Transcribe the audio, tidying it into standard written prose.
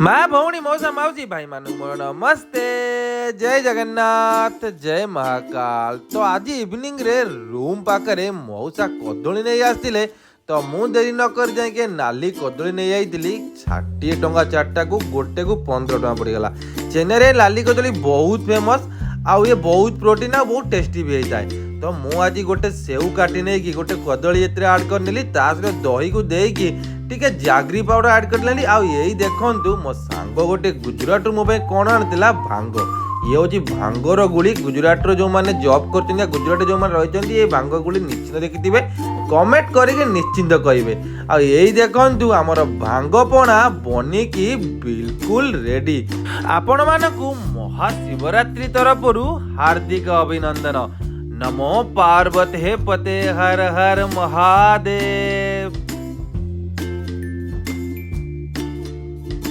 ମା, ଭଉଣୀ, ମଉସା, ମାଉସୀ, ଭାଇମାନଙ୍କୁ ମୋର ନମସ୍ତେ। ଜୟ ଜଗନ୍ନାଥ, ଜୟ ମହାକାଳ। ତ ଆଜି ଇଭିନିଂରେ ରୁମ୍ ପାଖରେ ମଉସା କଦଳୀ ନେଇ ଆସିଥିଲେ। ତ ମୁଁ ଡେରି ନ କରି ଯାଇକି ନାଲି କଦଳୀ ନେଇ ଯାଇଥିଲି। 60 ଟଙ୍କା ଚାରିଟାକୁ, ଗୋଟେକୁ 15 ଟଙ୍କା ପଡ଼ିଗଲା। ଚେନ୍ନାଇରେ ନାଲି କଦଳୀ ବହୁତ ଫେମସ୍ ଆଉ ଇଏ ବହୁତ ପ୍ରୋଟିନ୍ ଆଉ ବହୁତ ଟେଷ୍ଟି ବି ହେଇଥାଏ। ତ ମୁଁ ଆଜି ଗୋଟେ ସେଉ କାଟି ନେଇକି ଗୋଟେ କଦଳୀ ଏଥିରେ ଆଡ଼୍ କରିନେଲି। ତା ସହିତ ଦହିକୁ ଦେଇକି ଟିକେ ଜାଗ୍ରି ପାଉଡର ଆଡ଼୍ କରିନେଲି। ଆଉ ଏଇ ଦେଖନ୍ତୁ, ମୋ ସାଙ୍ଗ ଗୋଟେ ଗୁଜୁରାଟରୁ ମୋ ପାଇଁ କ'ଣ ଆଣିଥିଲା, ଭାଙ୍ଗ। ଇଏ ହେଉଛି ଭାଙ୍ଗର ଗୁଳି। ଗୁଜୁରାଟର ଯେଉଁମାନେ ଜବ୍ କରୁଛନ୍ତି ଆଉ ଗୁଜୁରାଟରେ ଯେଉଁମାନେ ରହିଛନ୍ତି, ଏ ଭାଙ୍ଗ ଗୁଳି ନିଶ୍ଚିନ୍ତ ଦେଖିଥିବେ। କମେଣ୍ଟ କରିକି ନିଶ୍ଚିନ୍ତ କହିବେ। ଆଉ ଏଇ ଦେଖନ୍ତୁ, ଆମର ଭାଙ୍ଗ ପଣା ବନିକି ବିଲକୁଲ ରେଡି। ଆପଣମାନଙ୍କୁ ମହାଶିବରାତ୍ରି ତରଫରୁ ହାର୍ଦ୍ଦିକ ଅଭିନନ୍ଦନ। ନମୋ ପାର୍ବତୀ ହେ ପତେ, ହର ହର ମହାଦେବ।